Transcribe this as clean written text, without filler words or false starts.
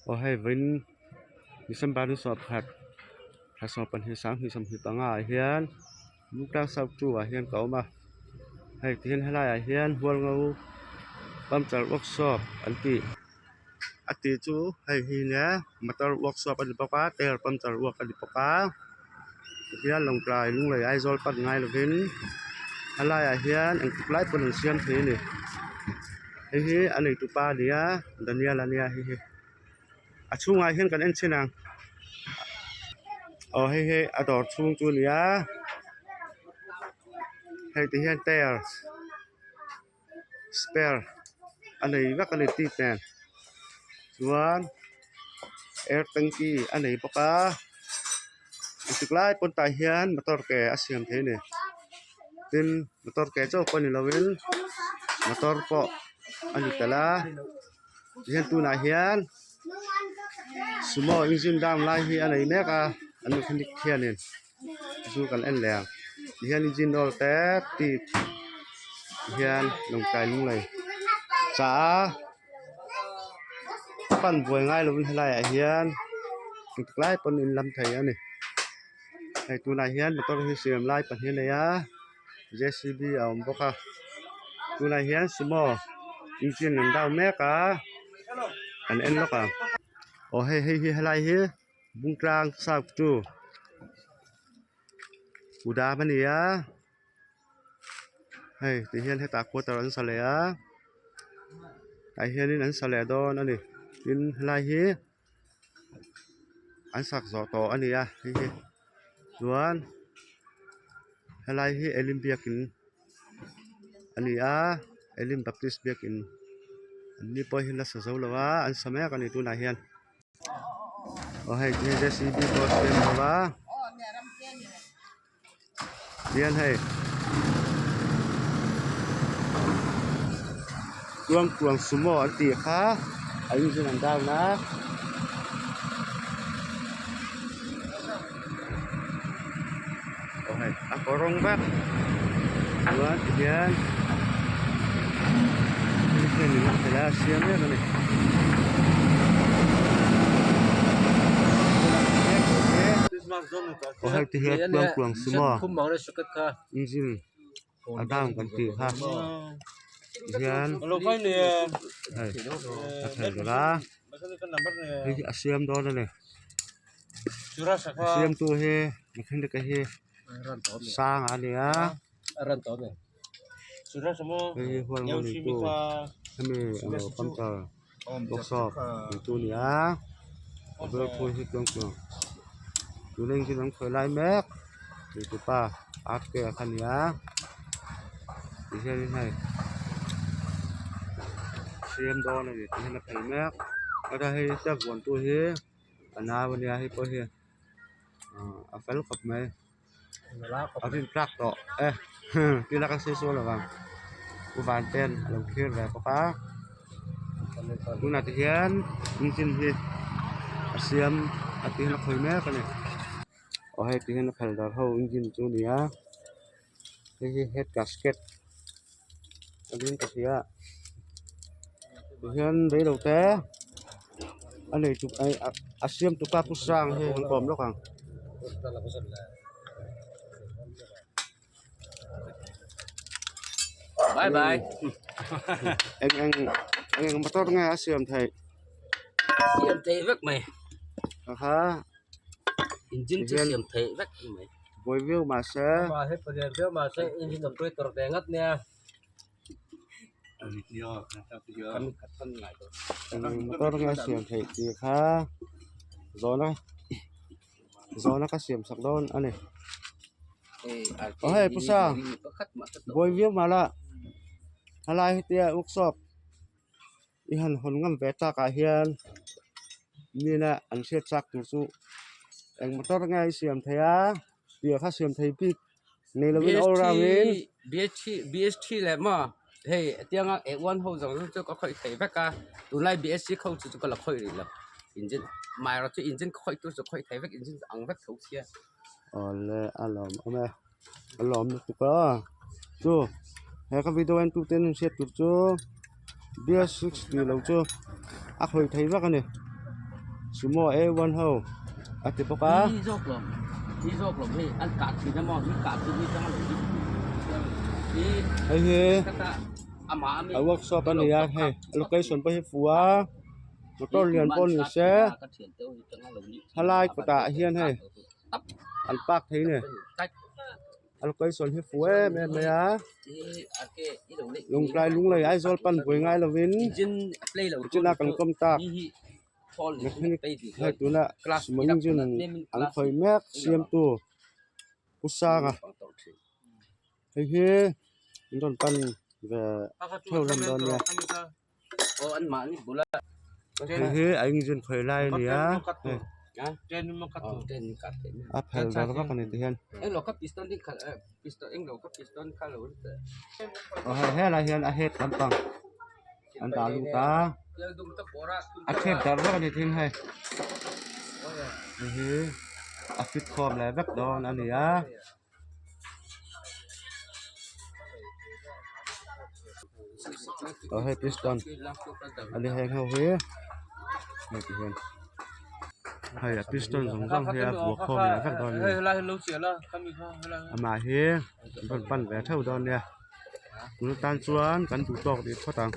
Aw hei vawiin December ni sawmkhat thla sawmpahnih sanghnih sawmhnih panga ah hian Bungtlang South two ah hian ka awm a hei tihian helai ah hian Hualngo puncture workshop an tih a tih chu hei hi nia motor workshop a ni bawk a tyre puncture work a ni bawk a tihian Lawngtlai Lunglei Aizawl pan ngai lovin helai ah hian engtik lai pawn an siam thei a ni hei hi a neitu pa a ni a Daniel a nia hei hi a chhungah hian kan en chhin ang aw hei hi a dawr chhung chu a ni a hei ti hian tyre spare a nei vek a ni tih nen chuan air tanky a nei bawk a engtik lai pawn tah hian motor ke a siam thei a ni tin motor ke chauh pawh ni lovin motor pawh a ni tel a tihian tunah hian sumo engine down lai hi a nei mek a an mechanic hianin chu kan en leh ang tihian engine oil te tip hian lawngtlai lunglei chah a a pan buai ngai lovin helaiah hian engtik lai pawn in lam thei a ni hei tunah hian motor hi siam lai pahnih a nei a J C B a awm bawk a tunah hian sumo engine an down mek a kan en lawk ang aw hei hei hi helai hi Bungtlang south two kudam a ni a hei ti hian hetah quarter an sa leh a tah hianin an sa leh dawn a ni tin helai hi an sak zawh tawh a ni a hei hi chuan helai hi elim biakin a ni a elim baptist biakin an ni pawh hi la sa zo lo a an sa mek a ni tunah hian. Aw hei hi J C B pawh a siam bawk a tihian hei Tuangtuang sumo an tih kha a engine an down a. Aw hei a kawr rawng vek chuan tihian helai a siam mek a ni. Aw hei ti hian tluang tluang sumo engine a down kan tih kha tihian hei a thei ber a hei hi a siam dawn a ni. A siamtu hi mechanic a hi sang a ni a hei hi hual ngaw neitu hemi puncture workshop neitu a ni a a bula thu hi tluang tluang tuna engine an khawi lai mek neitupa R K kha a ni a tihianin hei siam dawn a ni tihian a phel mek a hei step vuantu hi. A nau a nia hei pawh hi ahh a fel khawp mai a rin tlak tawh e ti laka sawi sawi lovang u vanten a lo thlir ve bawk a tunah te hian engine hi a siam a ti hian a khawi mek a ni aw hei ti hian a phel dar ho engine chu a ni a hei hi head gasket a ding ka hria tihian reilo te a nei tuk ai a siam tuk a pu sang hi an kawm lawk ang. Bye bye eng eng eng eng motor nge a siam theih siam theih vek mai aha engine chu siam theih vek mai. Buai viau mahse. Motor nge a siam theih tih kha zawhna zawhna ka siam sak dawn a ni. Aw hei pu Sang buai viau mah la helai hetia workshop i han hawn ngam ve takah hian mina an hriat chak tur chu eng motor nge i siam thei a tih kha siam thei bik nei lovin all round in. BST leh maw hei tianga A one ho zawng zawng chu ka khawih thei vek a tunlai BSc ho chu chu ka la khawih rih lo engine maherawh chu engine ka khawih tur chu khawih thei vek engine ang vek tho sia. Awle a lawm awm e a lawm lutuk a chu he ka video en tute an hriat tur chu beer six tih loh chu a khawih thei vek a ni. Sumo A one ho a ti bawk a. Hei hi a workshop a ni a hei a location pawh hi fuh a motor lian pawh ni se helai kawtah hian hei an park thei a ni. A location hi fuh em em mai a lungtlai lunglei Aizawl pan buai ngai lovin tichina kan kawm tak mechanic hei tuna sumo engine an khawih mek siamtu Pu Sanga hei hi an rawn pan ve theuh hlawm dawn nia hei hi a engine khawih lai a ni a hei a phel ver vak a ni ti hian aw hei helai hian a head lampang an dah lut a a thep darh vek a ni thin hei hei hi a fit khawm leh vek dawn a ni a. Aw hei piston a ni heng ho hi hei ti hian hei a piston zawng zawng hi a buah khawm leh vek dawn a ni amah hi an rawn pan ve theuh dawn nia tun atan chuan kan duh tawk rih phawt ang.